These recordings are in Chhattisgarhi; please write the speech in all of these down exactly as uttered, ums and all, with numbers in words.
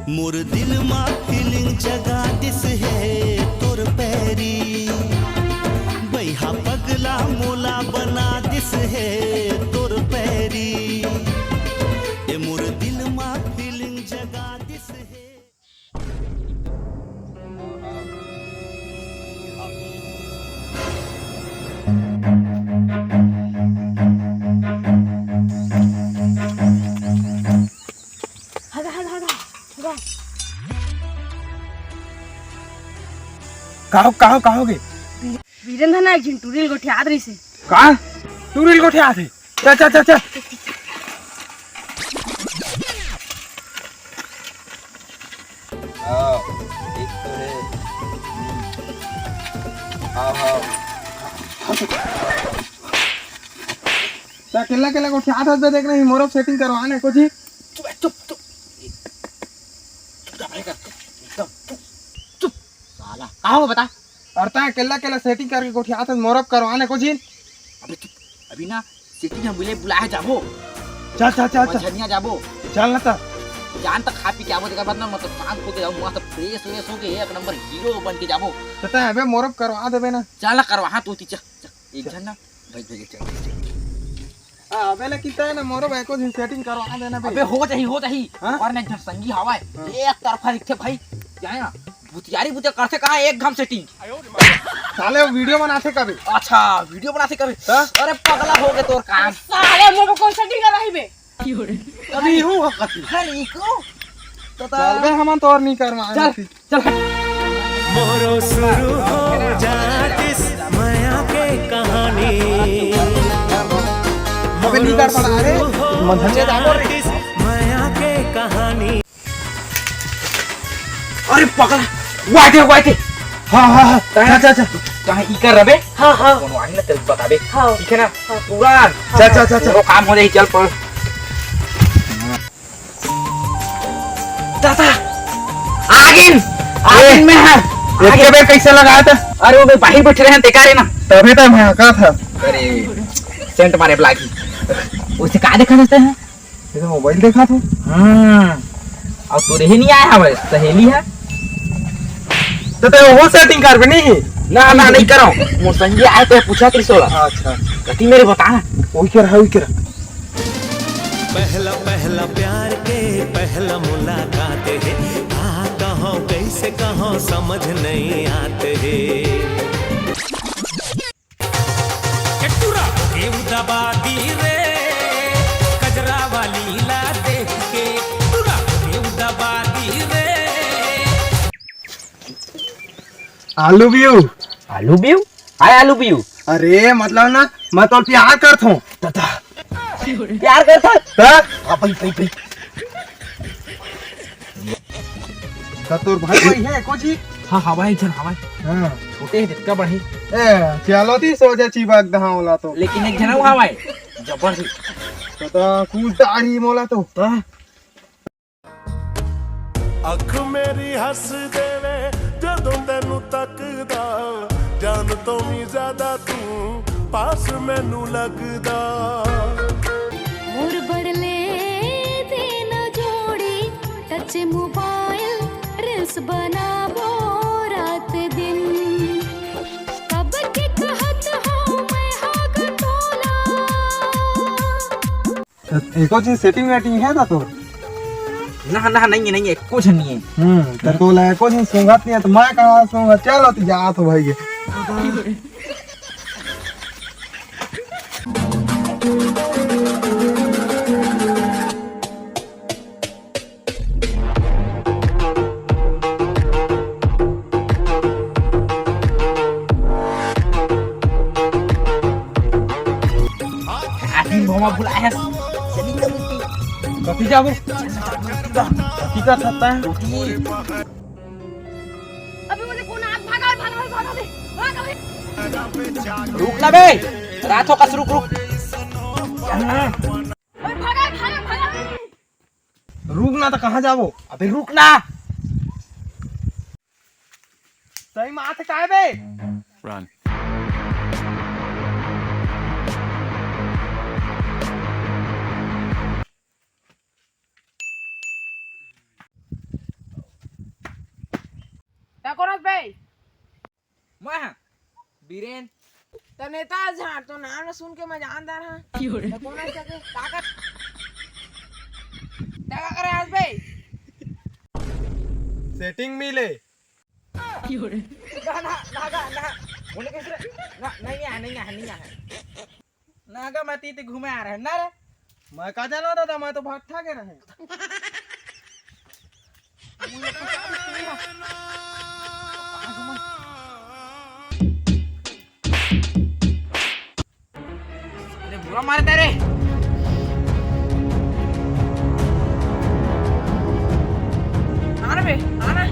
मोर दिल मा फीलिंग जगा दिस हे तोर पैरी, बइहा पगला मोला बना दिस हे तोर पैरी। ए मोर दिल मा फीलिंग जगा दिस हे। हगा, हगा, हगा, हगा। का हो, का हो, का हो गे? वीरेंद्र ना एक झिन टूरी ल गोठियात रहिसे। का? टूरी ल गोठियात हे? चल, चल, चल, चल। हाँ, ठीक तो है। हाँ, हाँ। त केला केला गोठियात हस बे, देख नहीं, मोरो सेटिंग करवाने को जी। चुप, चुप, चुप। चुप, चुप, चुप, चुप। साला, का हो बता? अरे ता केला केला सेटिंग करके गोठियात हस, मोरो करवाने को जी। अबे चुप, अभी ना सेटिंग हम बुले बुलाए जाबो। चल, चल, चल, चल। मझनिया जाबो। चल ना त। जान तक खा पी के आबो, तेकर बाद ना मतलब शांत होके जाबो, मस्त फ्रेश व्रेश होके एक नंबर हीरो बन के जाबो। त तैं अबे मोरो करवा देबे ना। चल ना करवा, हाँ, तू ती चल, चल, एक चल। झन ना, भाई, भाई, चल, चल, चल। हाँ, अबे लेकिन तैं ना मोरो एको झिन सेटिंग करवा देना बे। अबे हो जाही, हो जाही। हाँ? अउ ना एक झन संगी हवय, हाँ। एक तरफा दिखथे भाई, जाए ना। भुतियारी भुतिया करथे कहाँ एक घम सेटिंग। साले वो वीडियो बनाथे कबे। अच्छा, वीडियो बनाथे कबे। हाँ? अरे पगला हो गे तोर काम। साले मोर कौन सेटिंग कर रही बे? अभी हूँ हकती। अरे इको। तो ता- चल बे, हमन तो और नहीं करवा चल। चल हट। मोरो शुरू हो जातिस मया के कहानी। अबे नहीं कर पा रहा, अरे। मोरो शुरू हो मधनिया जाबो रे। जातिस मया के कहानी। अरे पगला, वाइटे, वाइटे। हाँ, हाँ, हाँ। तैं चल, चल, चल। तैं इकर रबे? हाँ, हाँ। कोनो आही ना तेरे बताबे। हाँ। ठीक है ना? हाँ। उड़ान। हाँ, चल, हाँ। चल, चल, चल। वो काम हो जाही, चल पड़। दादा, आगिन, ए, आगिन में है। एक आगिन। के बेर कैसे लगाया था? अरे वो बे बाहिर बैठे रहे, देखा रे ना। तभी तो मैं हका था। अरे, सेंट मारे ब्लाकी। उसे का देखा देते हैं? ये तो मोबाइल देखा था। हम्म। अउ तोरे ही नहीं आया हवे, सहेली है। तो तैं वो सेटिंग करबे नहीं? ना, ना, नहीं करो। मोर संगी आए तो पूछा तेरी सोला। अच्छा। कति मेरे बता ना। वही कर, वही कर। पहला, पहला प्यार के पहला मुलाकात हे। का कहूँ, कैसे कहूँ, समझ नहीं आते हे। के टुरा के उ दबा दी रे, कजरा वाली ला देख के, टुरा के उ दबा दी रे। आलू बियू। आलू बियू? हाय आलू बियू। अरे मतलब ना, मैं तो प्यार करत हूँ। दादा, प्यार करत हस? हाँ? हाँ, भाई, भाई, भाई। त तोर भाई, भाई है, एको झी? हाँ, हवय, एक झन हवय। हाँ। छोटे हे, जतका बड़े। ए, चलो ती सोजा चिबक दहा ओला तो। लेकिन एक झन अउ हवय, जबर ही। त, त कूद डारी मोला तो। त? ਅੱਖ ਮੇਰੀ ਹੱਸ ਦੇਵੇ ਜਦੋਂ ਤੈਨੂੰ ਤੱਕਦਾ, ਜਾਨ ਤੋਂ ਵੀ ਜ਼ਿਆਦਾ ਤੂੰ ਪਾਸ ਮੈਨੂੰ ਲੱਗਦਾ। मोर बड़ले देना जोड़ी, टच मोबाइल, रील्स बनाबो रात दिन। कब के कहत हूँ मैं हाग तोला। एको झी सेटिंग वेटिंग है ना तो? ना, ना, नहीं है, नहीं है, कुछ नहीं है। हम्म, तो तोला एको झी सूंघत नहीं है, तो मैं कहाँ सूंघत? चलो, तो जा तो भाई। आदमी भवा बुलाए हे। चली कभी। कभी जाबो? कभी का थकता है? अभी मुझे कौन हाथ भागा, भागा, भागा दे। भागा बे। रुक ना बे। रात हो कस, रुक, रुक। ओए, भागा, भागा, भागा बे। रुक ना, तो कहाँ जाबो? अबे रुक ना। सही में आथे काय बे? Run। कोन हस बे? मैं हा बीरेन। त नेता झार तो नाम ल सुन के मैं जानदार हां। त कोन हस के? का कर? त का करे हस बे? सेटिंग मिले। ना, ना, ना, ना, ना। बोले कैसे? ना, नहीं है, नहीं है, नहीं है। नागा मती ते घूमे आ रहे ना रे। मैं का जानो दादा, मैं तो भट्ठा के रहे। अरे बुरा मारता रे। आना बे, आना।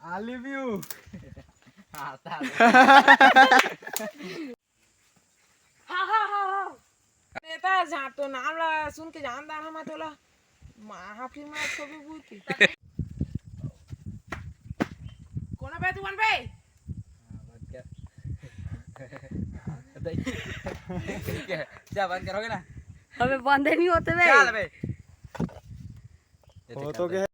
I love you। हाँ, हाँ, हाँ, हाँ। नेता झार तो नाम ला सुन के जानदार हां मैं तोला। माहा फिल्म में अच्छो भी भूत। कोन बे तू, कोन बे? ठीक है, क्या बंद करोगे ना? अबे बंदे नहीं होते बे। चल बे। हो तो गया।